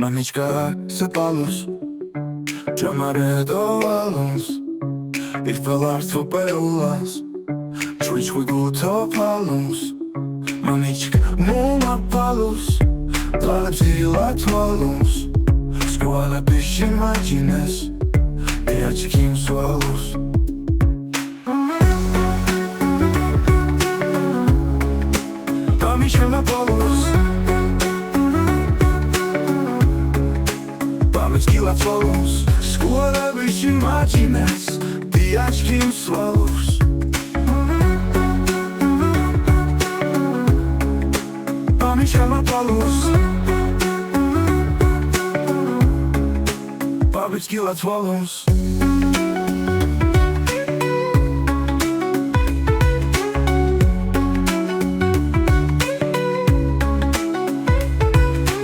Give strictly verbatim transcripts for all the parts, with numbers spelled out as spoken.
Mamichka, sepalus, chomare doalus, irfelar tupeulas, chwichwi guto palus. Mamichk, muma palus, talabzila tualus, skuala pishin majines, diachkim sualus. Pamishana palus. Pamit kila palus. Skuala bishi majines. Diachkim sualus. Pamishana palus. Pamit kila palus.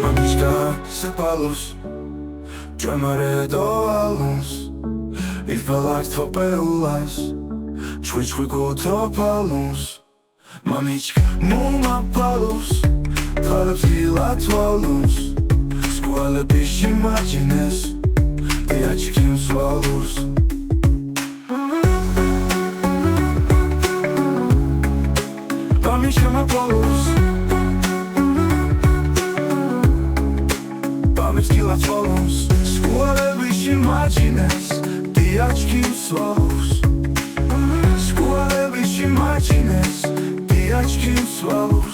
Mamichka, sepalus, chomare doalus, irfelar tupeulas, chwichwi guto palus. Mamichk, muma palus, talabzila tualus, skuala pishin majines, diachkim sualus. Pamishana palus. Pamit kila palus. Skuala bishi majines, diachkim sualus. Skuala bishi majines, diachkim sualus.